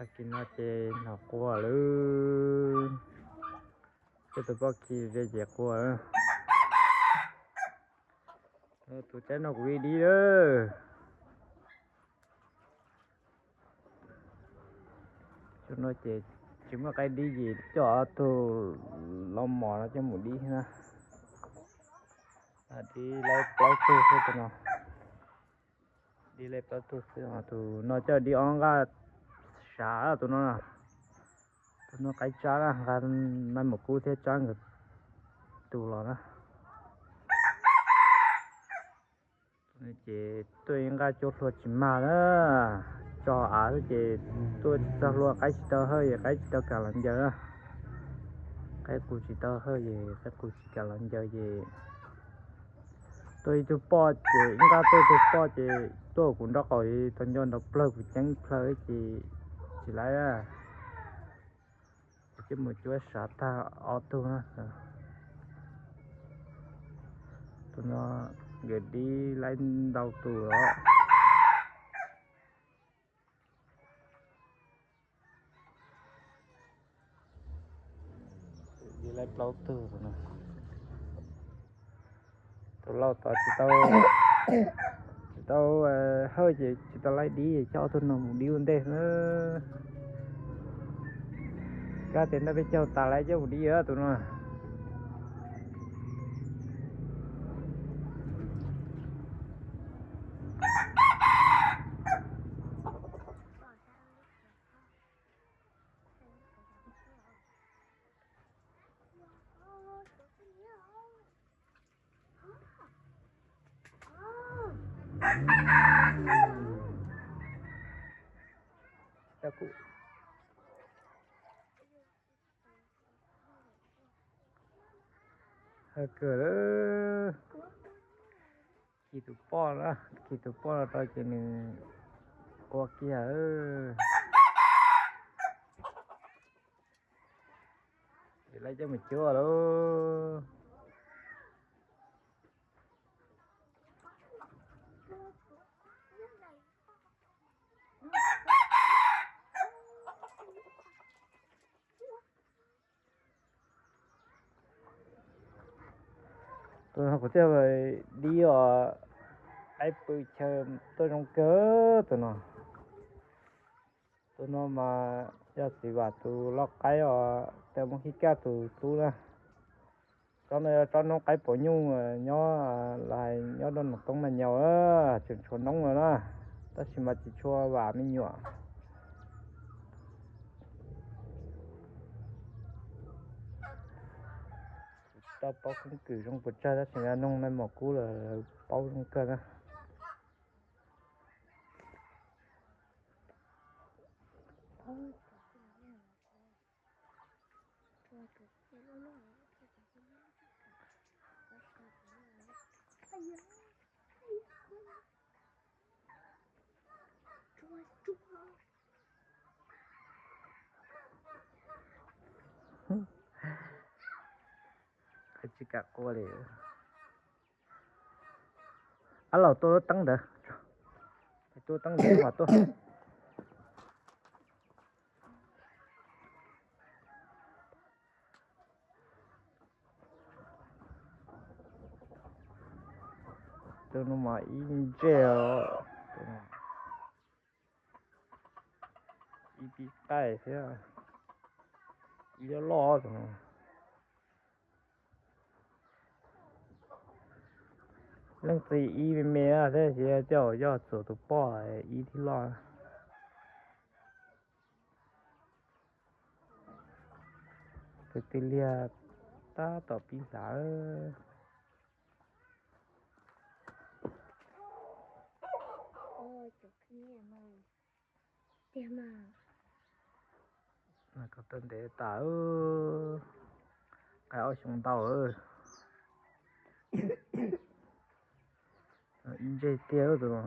Tag kis no ces hnov quaj lawm. Coj tus poj ki ze ces quaj. Tus tsaib no kuv ib dib lawm. Xyoo no ces tsis muaj qaib dib ces coj ob tug los mos no coj mus dib na. Dib laib plaub tug xwb tus no. Dib laib plaub tug xwb, tus no coj dib ob nqaj sav tus no. Tus no qaib tsab na, nqa Maiv Mos Kub thiab tsab nkawd tus los na. Ces tuaj ib nqaj cuab hlua tsis mag na, tso av xwb ces tuaj tsis txog hlua qaib tsis tau hawj ces qaib tsis tau kam los ncaws na. Qaib qus tsis tau hawj ces qaib qus tsis kam los ncaws ces tuaj ib tug poj ces ib nqaj tuaj ib tug poj ces tuaj kuv nraub qaum tau nco nrov plawg kuv ceeb plhaw ces tsis laib. Ces coj mus cuab sav tag ob tug na. Tus no nkawd dib laib ntau tus os. Dib laib plaub tug tus no. Tus laus tod tsis tau, tsis tau hawj ces tsis tau laib dib, coj ob tug no mus dib ua ntej na. Kab tias ntaj peb caug tas lawm coj mus dib tus no. Hawj kawg lawm. Khi tus poj na, khi tus poj no rau ces nws qua kiag. Ces lawv coj mus cuab lauj. Tus no kuv thiaj dib os, qaib pw chaw tuaj zoo kawg tus no. Tus no mas yog txiv Vam tus lau qaib os, tes Moob Khib Kaj tus tub na. Tsob no yog tsob noob qaib pom nyuj nyob, los hais nyob rau Noom Toob Mas Nyaus, tseem tshuav noob no na, tab sis mas tsis tshua vam me nyuam. Tsis tau paub keeb kwm zoo puas tsawg tab sis mas noog Maiv Mos Kub lawm paub zoo kawg na. Tsis kam qua li. Ab, los tua lub teeb ntawd, tua teeb ntawd mas tuaj. Tus no mas ib ntsej, ib pib qaij thiab, ib loj loj tus no. Leej txiv ib me me thiab, ces coj yog txuas tus poj ib thib loj. Tus tij liag tab tom pib hlav. Koj tau ntev tas, qaib ob xyoo ntau. Ib ntsej tiag tus no.